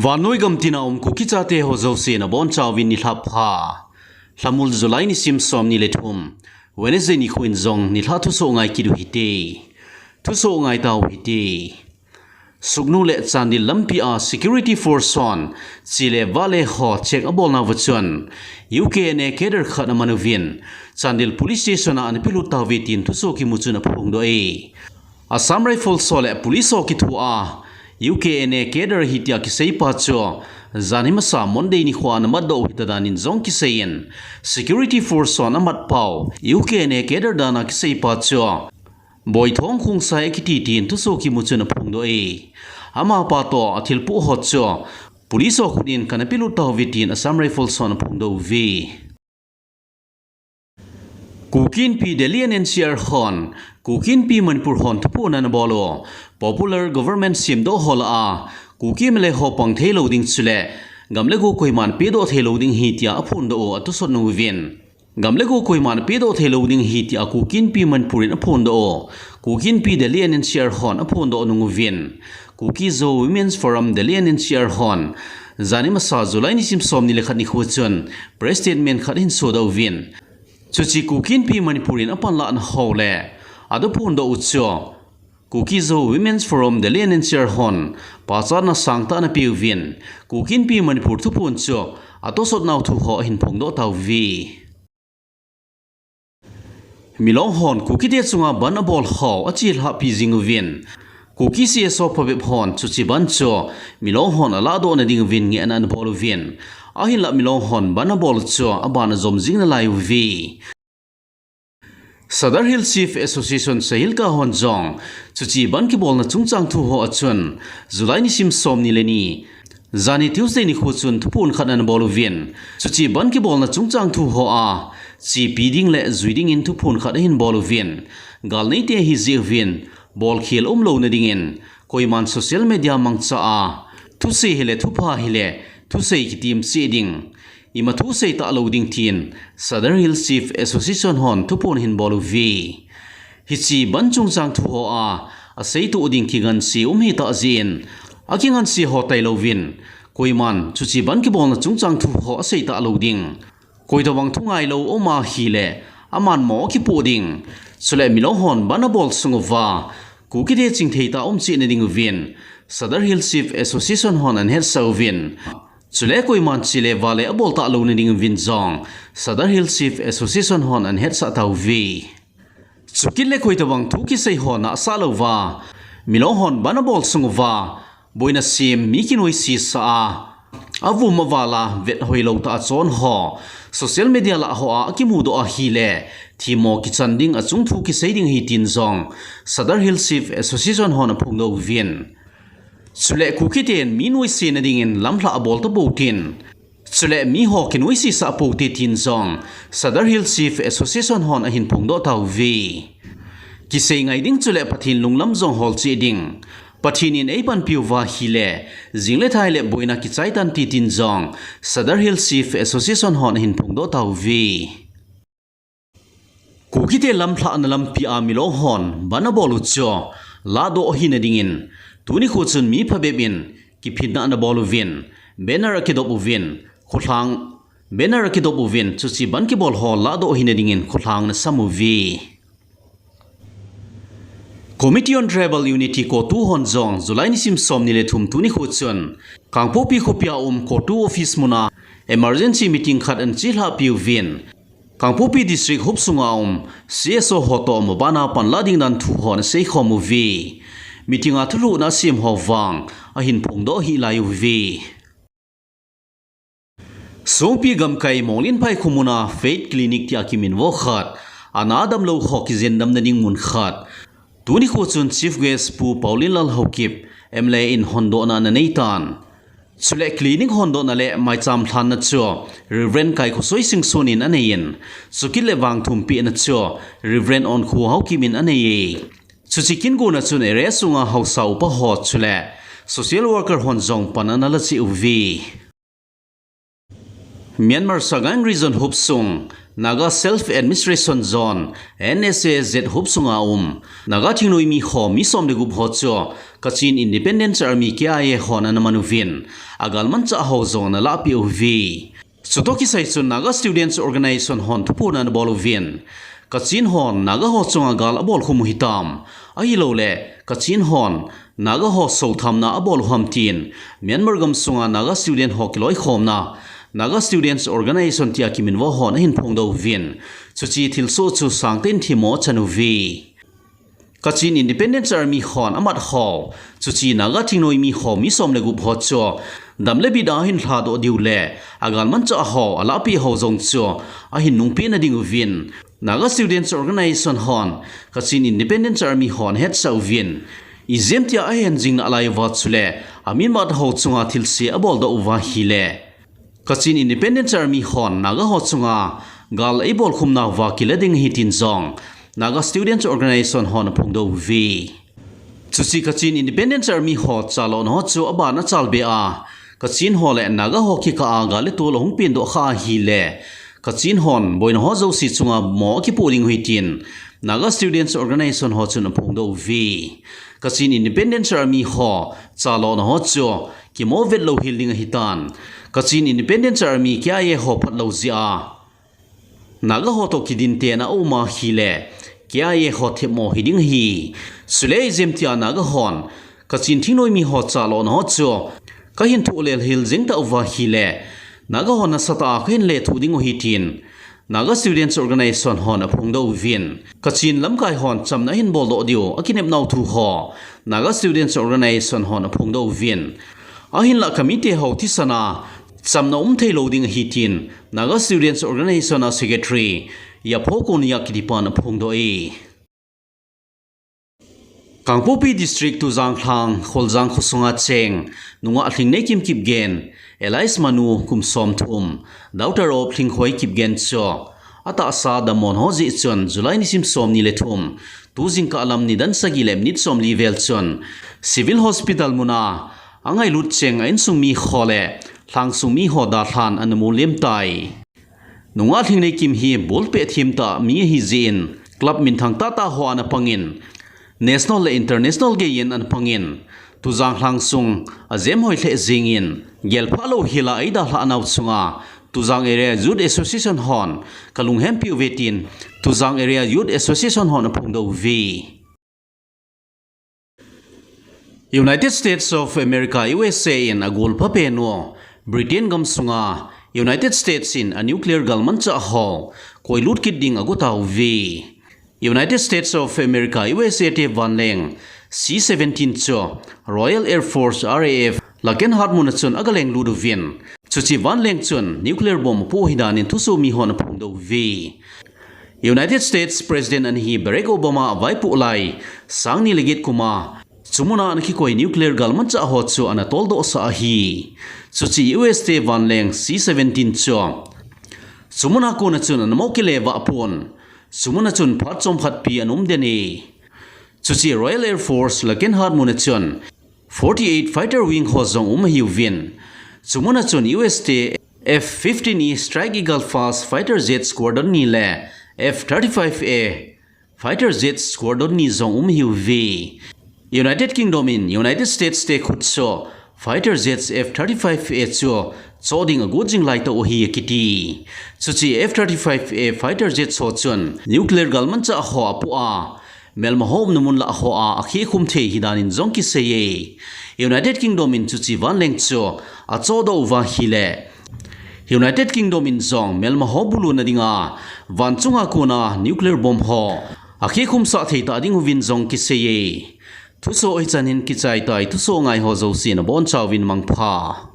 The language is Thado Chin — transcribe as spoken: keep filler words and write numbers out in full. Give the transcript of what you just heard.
Vannoi gamtina um Kuki chate ho jouse nabonchauvin nilhah pha. Lhamul July nisim somni le thum, Wednesday nikho in jong nilhah thusoh ngai kit u hite. Thusoh ngai tau hite. Sugnu le Chandel lampia security force hon che le vale ho check abolnauva chun U K N A cadre khat aman uvin Chandel police station a anapelut tauve tin thusoh kimu chun aphongdoh e. Assam Rifles ho le police ho kithoa U K N A cadre ahi tia kiseipa chu janhi masa Monday nikhoa anamatdoh u hita danin jong kiseiyin, security force hon amatpau U K N A cadre dana kiseipa chu Boithong Khongsai akiti tin thusoh kimu chun aphongdoh e. Amapa toh athilpoh ho chu police ho khut in kanapelut tauve tin Assam Rifles hon aphongdoh uve. Kuki Inpi Delhi and N C R hon Kuki Inpi Manipur hon thuphon anabol u, popular government semdoh ho lah a Kuki M L A ho pang theilou ding chule gam le go koiman pedoh theilou ding ahi tia aphondoh u atosot nung uvin, gam le go koiman pedoh theilou ding ahi tia Kuki Inpi Manipur in aphondoh u, Kuki Inpi Delhi and N C R hon aphondoh nung uvin, Kuki Zo Women's Forum Delhi and N C R hon janhi masa July nisim somni le khat nikho chun press statement khat ahin sodoh uvin, chuche Kuki Inpi Manipur in apanlahna ho le atophondoh u chu Kuki Zo Women's Forum Delhi and N C R hon pachatna sangtah anapeuvin, Kuki Inpi Manipur thuphon chu atosot nau thu ho ahin phongdoh tauve. Milong hon Kukite chunga bandh abol ho achelhahpi jing uvin, Kuki C S O phabep hon chuche bandh chu Milong hon alahdoh nading uvin ngehna anabol uvin, ahinlah Milong hon bandh abol chu aban ajom jing nalai uve. Sadar Hills Chief Association, SAHILCA hon jong chuche bandh kibolna chungchang thu hoa chun July nisim somni le ni, janhi Tuesday nikho chun thuphon khat anabol uvin, chuche bandh kibolna chungchang thu hoa chepi ding le jui dingin thuphon khat ahin bol uvin, gal neite ahijeh uvin bolkhel umlou nadingin koiman social media mangcha a thusei hile thupha hile thusei kitem cheh ding, ima thusei talou ding tin Sadar Hills Chief Association hon thuphon ahin bol uve. Hiche bandh chungchang thu hoa aseitoh ding kinganse um ahitah jeh in, akinganse ho tailouvin, koiman chuche bandh kibolna chungchang thu ho asei talou ding, koitobang thu ngailou aum ahile aman mo akipoh ding, chule Milong hon bandh abol sung uva Kukite chingthei tah a um cheh nading uvin Sadar Hills Chief Association hon anahetsah uvin, chule koiman che le vale abol talou nading uvin jong Sadar Hills Chief Association hon anahetsah tauve. Chukit le koitobang thu kisei ho nahsah louva Milong hon bandh abol sung uva boina sem, mi kinoise sa a, avum aval a vet hoilou tah a chon ho social media lah hoa akimudoh ahile themmo kichan ding, achung thu kisei ding ahi tin jong Sadar Hills Chief Association hon aphongdoh uvin, chule Kukiten mi noise nadingin lamlhah abol tapou tin, chule miho kinoise sah pou te tin jong Sadar Hills Chief Association hon ahin phongdoh tauve. Kisei ngai ding chule Pathen lunglam jong hol cheh ding, Pathen in eipanpiuva ahile jing le thai le boina kichai tante tin jong Sadar Hills Chief Association hon ahin phongdoh tauve. Kukite lamlhahna lampia Milong hon bandh abol u chu lahdoh ahina dingin, tuni nikho chun mi phabep in kiphinna anabol uvin, banner akidop uvin, kholhang, banner akidop uvin, chuche bandh kibol ho lahdoh ahina dingin kholhang anasam uve. Committee on Tribal Unity, CoTU hon jong July nisim somni le thum tuni nikho chun Kangpokpi khopia um CoTU office muna emergency meeting khat anachelhahpi uvin, Kangpokpi District hopsunga um C S O ho toh mabana panlah ding dan thu ho anaseikhom uve. Meeting a thulhuhna asem ho vang ahin phongdoh hih lai uve. Songpi gamkai Monglenphai khomuna Faith Clinic tia kiminvo khat, ana damlou ho kijendamna ding mun khat, tuni nikho chun Chief Guest Pu Paolienlal Haokip, M L A in hondohna ananeitan. Chule clinic hondohna le maicham lhanna chu Reverend Kaikhosoi Singson in aneiyin, chukit le vangthumpehna chu Reverend Onkho Haokip in aneiye. Chuche kingona chun area sunga haosa upa ho chule social worker hon jong pan analacheh uve. Myanmar Sagaing Region hopsung Naga Self Administration Zone, N S A Z huop sunga um Naga thingnoimi ho mi som le gup ho chu Kachin Independence Army, K I A hon ana man uvin, agalmanchah ho jong ana lahpeh uve. Chutoh kisai chun Naga Students Organization hon thuphon ana bol uvin, Kachin hon Naga ho chunga gal abolkhum u hitam, ahilouleh Kachin hon Naga ho sothamna abol u ham tin, Myanmar gamsunga Naga student ho kiloikhomna Naga Students Organization tia kiminvo hon ahin phongdoh uvin, chuche thilsoh chu sangtah in themmo achan uve. Kachin Independence Army hon amat ho, chuche Naga thingnoimi ho mi som le gup ho chu dam le bit a ahin lhadoh diu le agalmanchah ho alahpeh ho jong chu ahin nungpeh na ding uvin, Naga Students Organization hon Kachin Independence Army hon ahetsah uvin, ijemtia ahen jing nalai uva chule amitmat ho chunga thilse aboldoh uva ahile Kachin Independence Army hon Naga ho chunga gal eibolkhum nauva kila ding ahi tin jong Naga Students Organization hon aphongdoh uve. Chuche Kachin Independence Army ho chalona ho chu aban achalbe a, Kachin ho le Naga ho kikah a gal le tol ahung pengdoh kha ahile, Kachin hon boina ho jouse chunga mo akipoh ding u ahi tin Naga Students Organization ho chun aphongdoh uve. Kachin Independence Army ho chalona ho chu kimo vet louhel ding ahitan, Kachin Independence Army, K I A ho phatlou jeh a Naga ho toh kidintena aum ahile, K I A ho themmo hiding ahi. Chule ijemtia Naga hon Kachin thingnoimi ho chalona ho chu kahin thohlel hel jeng tauva ahile, Naga ho nasatah a kahin lethuh ding u ahi tin Naga Students Organization hon aphongdoh uvin, Kachin lamkai hon chamna ahin boldoh diu akinepnau thu ho Naga Students Organization hon aphongdoh uvin, ahinlah kamite ho thisana chamna umthei lou ding ahi tin Naga Students Organization a Secretary Yapho Koniak kitipan aphongdoh e. Kangpokpi District Tujang Lhang Kholjang khosunga cheng nungah Lhingneikim Kipgen, alias Manu, kum somthum, daughter of Lhingkhoi Kipgen chu atahsa dammo ho jeh chun July nisim somni le thum, tujingkah lam nidan sagi le minute somli vel chun Civil Hospital muna angailut cheng a insung mi ho le lhangsung mi ho dalhan ana mu liem tai. Nungah Lhingneikim hi ball pet themtah mi ahi jeh in club minthang tahtah hoa ana pangin, national le international geiyin ana pangin, Tujang Lhang sung ajem hoi lheh jengin, gelphah louhel a eidalhah nau chunga Tujang Area Youth Association hon kalunghempi uve tin Tujang Area Youth Association hon aphongdoh uve. United States of America, U S A in agolpha pen u Britain gamsunga United States in a nuclear galmanchah ho koilut kit ding ago tauve. United States of America, U S A te vanleng C seventeen chu Royal Air Force, R A F, Lakenheath muna chun agalenglut uvin, chuche vanleng chun nuclear bomb apoh ahidan in thusoh mi hon aphongdoh uve. United States President ana hi Barack Obama avaipoh lai sangni le get kuma chumuna ana kikoi nuclear galmanchah ho chu ana toldohsah ahi. Chuche U S te vanleng C seventeen chu chumuna kona chun ana mo kile vah pon, chumuna chun phat chomkhat pi ana um den e. Chuche Royal Air Force Lakenheath muna chun forty-eight fighter wing ho jong um ahiuvin, chumuna chun U S te F fifteen E Strike Eagle fast fighter jet squadron ni le F thirty-five A fighter jet squadron ni jong um ahiuve. United Kingdom in United States te khut chu fighter jets F thirty-five A chu choh ding agot jing laitah u ahi akiti. Chuche F thirty-five A fighter jets ho chun nuclear galmanchah ho apoh a, melma ho umna mun lah hoa akhekhum thei ahidan in jong kiseiye. United Kingdom in chuche vanleng chu achohdoh uva ahile United Kingdom in jong melma ho buluna dinga vanchunga kona nuclear bomb ho akhekhumsah thei tading uvin jong kiseiye. Thusoh hichan hin kichai tai, thusoh ngai ho jousen abonchauvin mangpha.